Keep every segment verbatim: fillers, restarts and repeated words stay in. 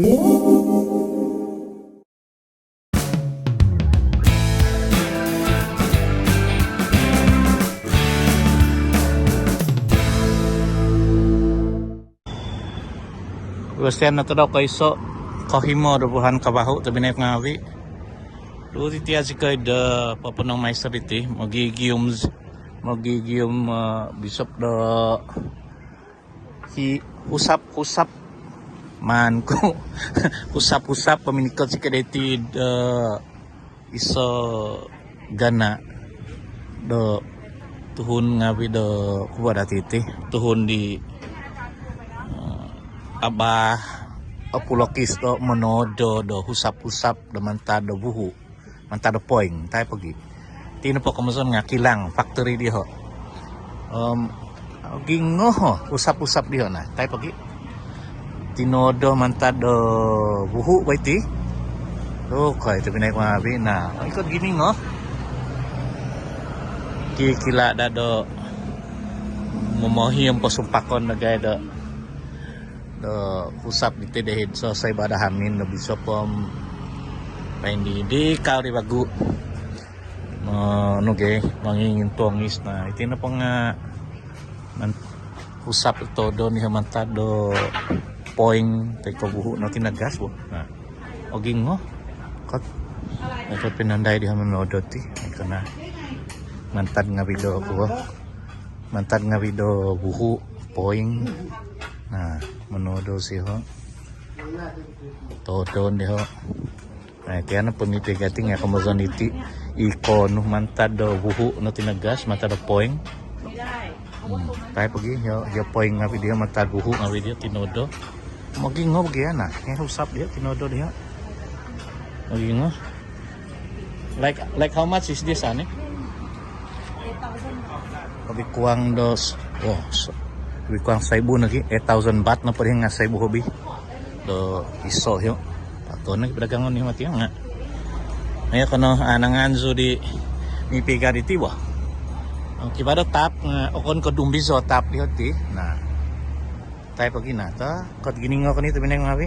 Bastian no tadau koiso, kohimo do vuhan kavahu tobinai ngaavi. Tu iti asikoi do poponong maiso diti, mogigium, mogigium, eh, bisop do hi husap-husap maan ku husap-husap paminikot sikoi diti do iso gana do tuhun ngaavi do kuo dati ti, tuhun di, eh, abah opulokis do monodo do husap-husap do mantad do vuhu, mantad do poing, tai pogi. Ti nopo komozon nga kilang, factory diho. Om, gingo ho, husap-husap diho na, tai pogi. Tinodo mantad do vuhu bo iti. Okey, tobinai ngaavi na. Ikot giningo. Kikila daa do momohi om posumpakon dagai do do husap diti doid sosoi ba do hamin do bisop om pain di, di kau di vagu. Mo, nu ge, mongingin tongis na. Iti nopo nga, man, husap do todon diho mantad do poing toi ko vuhu no tinagas bo. Na. Ogingo. Kot. Ikot pinandai diho monodo ti. Ikot na. Mantad ngaavi do kuo. Mantad ngaavi do vuhu, poing. Na, monodo siho. Todon diho. Na, iti ano pemiti gating ya komozon iti. Ikon nu mantad do vuhu no tinagas, mantad do poing. Hmm. Tai pogi, yo, yo poing ngaavi diho, mantad vuhu ngaavi diho, tinodo. Mogingo bo gia na. Yo husap diho, tinodo diho. Mogingo. Like, like how much is this, ani? Lebih kurang do, oh, so, lebih kurang saibu lagi, eight thousand baht nopo diho nga saibu hobi. Do iso diho. Patut nogi padagangon diho mati nga. Ayo kono, ah, nangaan zou di mipiga diti bo. Kivaa do tap, nga okon ko dumbizo tap diho ti. Na. Tai pogi na to, ikot giningo koni tobinai ngaavi.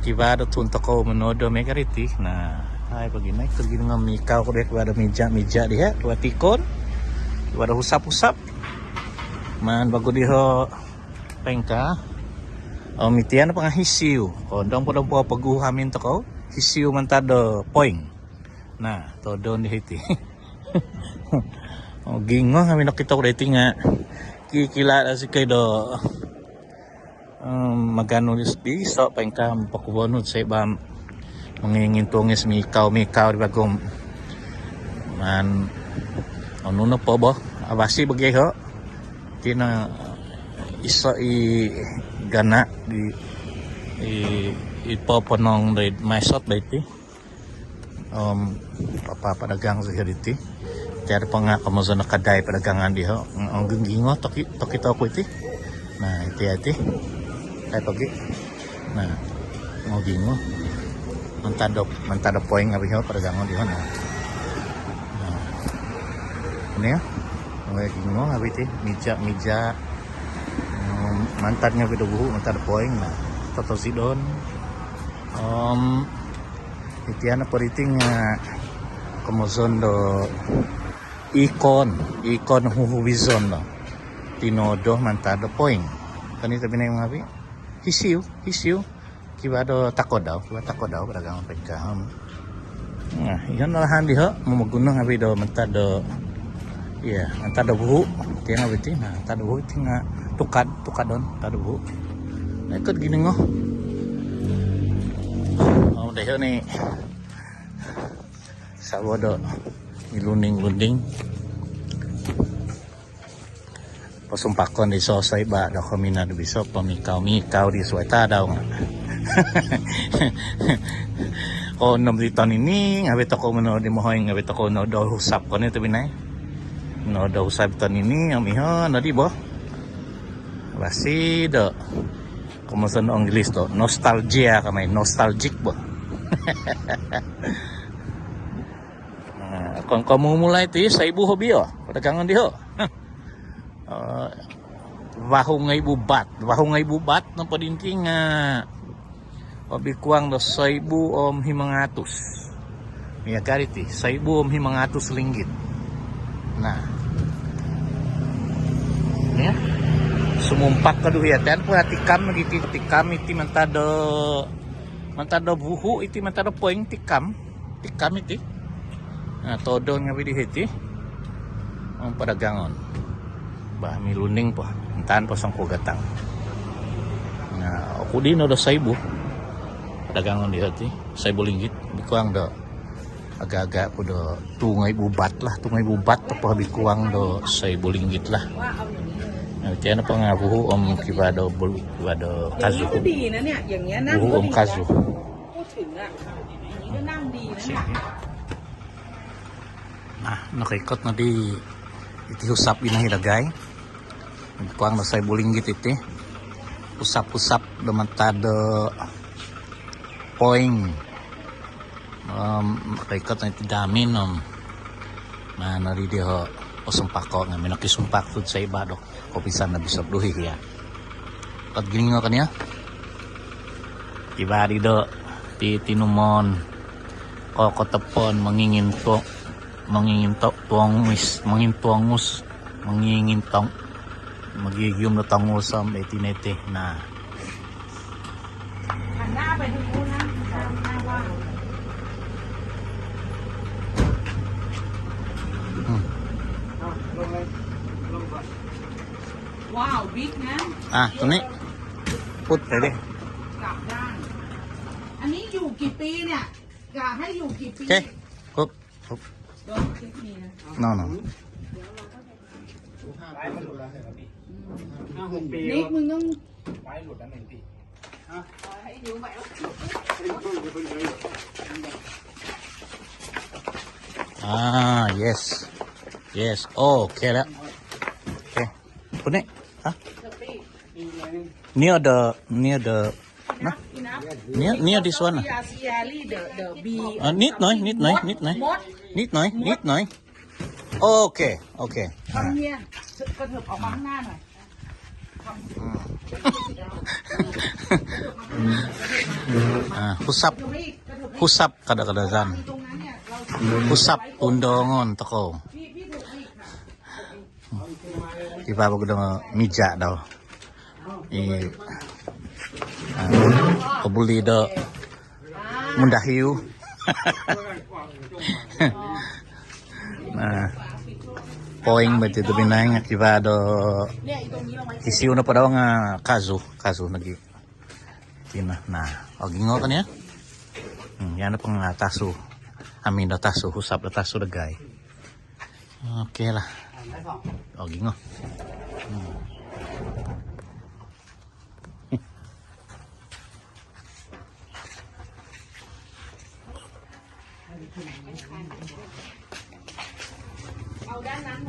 Kivaa do tuhun tokou monodo miaga diti. Na, tai pogi na, ikot giningo mikau ko diho, kivaa do mija-mija diho, kivaa tikon. Kivaa do husap-husap. Maan vagu diho poingkaa. Om iti ano po nga hisiu. Kondong po do poguhu hamin tokou. Hisiu mantad do poing. Na, todon diho iti. Ogingo ngaavi nokito ku do iti nga kikila daa sikoi do, em, maganu di, di iso poingkaa, pokuo nu soi ba mongingin tongis mikau-mikau di vagu. Maan, onu nopo bo, avasi bo gia iho. Iti no iso i gana di, i, i poponong doid Mae Sot bo iti. Om, apa padagang siho diti. Iti ano po nga komozon do kadai padagangan diho. Om, gingo toki, toki toku iti. Na, iti, iti. Tai pogi. Na, mogingo. Mantad do, mantad do poing ngaavi ho padagangon diho na. Na. Ini ya. Mogingo ngaavi ti, mija-mija. Om, mantad ngaavi do vuhu, mantad do poing na. Totosidon. Om, iti ano po diti nga komozon do ikon, ikon huhuvizon do tinodo mantad do poing. Koni tobinai ngaavi. Hisiu, hisiu. Kivaa do takodau, kivaa takodau padagangon poingkaa. Na, iho no lahan diho, momoguno ngaavi do mantad do, iya, mantad do vuhu. Iti ngaavi ti, na, mantad do vuhu ti nga tukad, tukadon, mantad do vuhu. Na, ikot giningo. Om, diho ni savo do milunding-lunding. Posumpakon di sosoi ba do kominaa do bisop, pomikau-mikau di suai tadau nga. Koonom di tonini, ngaavi tokou monodo di mohoing, ngaavi tokou monodo husap koni tobinai. Monodo husap tonini, om iho nodi bo. Avasi do. Komozon Onggilis do, nostalgia kamai, nostalgic bo. Na, okon ko mumulai ti, saibu hobi o padagangon diho. Eh, vahu ngaibu baht, vahu ngaibu baht nopo diti nga, eh, Lebih kurang do saibu om himo ngatus. Miaga diti, saibu om himo ngatus linggit. Nah. Ya. Sumumpak koduhia. Tian po tikam lagi ti, tikam iti mantad do, mantad do buhu iti, mantad do poing tikam. Tikam iti. Nah, todon ngavi diho iti. Om padagangon. Bah, milunding po. Intaan po songkuo gatang. Nah, oku dino do saibu. Padagangon diho ti. Saibu linggit. Lebih kurang do. Agak-agak ku do tu ngaibu bat lah. Tu ngaibu bat po lebih kurang do saibu linggit lah. Nah, tian po nga buhu om kivaa do bulu, kivaa do kazu. Buhu om kazu. Nah, nokoikot nodi iti husap dino hi dagai. Kuang do saibu linggit iti. Husap-husap do mantad do poing. Om, nokoikot nodi iti do hamin om. Nah, nodi diho osumpako nga minokisumpak tu saiba do kopisan do bisop duhi ya. Kot giningo kan ya. Kivaa di do ti tinumon. Kokotopon, monginginto, monginginto, tuongus, mongintuongus, mongingintong. Mogigium do tongus om iti niti. Nah. Hmm. Wow, big man. Ah, tu ni. Put tadi. อันนี้อยู่กี่ปีเนี่ย กะให้อยู่กี่ปี Okay. Cook. Cook. No, no. ห้าหกปี นิก มึงต้อง Ah, yes. Yes. Oh, okay แล้ว. Okay. Put ni. Ha? Near the, near the, nah? Near, near this one. Ah, nit noi, nit noi, nit noi. Nit noi, nit noi. Okay, okay. ทำเนี่ย กระเถิบออกมาข้างหน้าหน่อย Ah, husap. Husap kada-kada kan. Husap undongon tokou. Kivaa vagu do mija dau. I, ah, kobuli do mundahiu. Nah, poing bo iti tobpinai nga kivaa do hisiu nopo dau nga kazu, kazu nogi. Tina, nah, ogingo kan ya? Hmm, iya nopo nga tasu. Hamin do tasu, husap do tasu dagai. Okay lah. Ogingo. Hmm.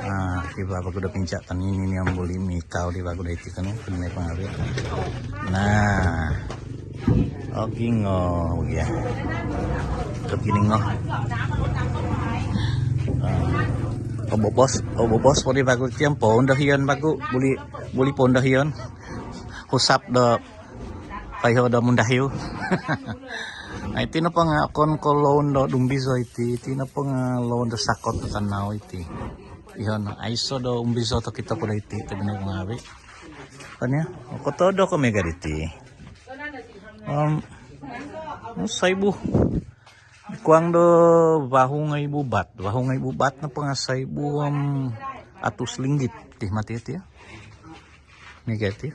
Ah, kivaa vagu do pinca tani nini om buli mikau di vagu do iti kan, pinaik pangavi. Nah. Ogingo, ya. Ogingo. Ah. Obobos, obobos po di vagu tian po, poundahion vagu, buli, buli poundahion. Husap do koiho do mundahiu. Nah, iti nopo nga okon ko loun do dumbizo iti, iti nopo nga loun do sakot do tanau iti. Iho no, aiso do umbizo tokito ku do iti, tobpinai ngavi. Kan ya, okon todo ko miaga diti. Om, saibu. Kuang do vahu ngaibu bat. Vahu ngaibu bat nopo nga saibu om atus linggit ti mati iti ya. Miaga iti.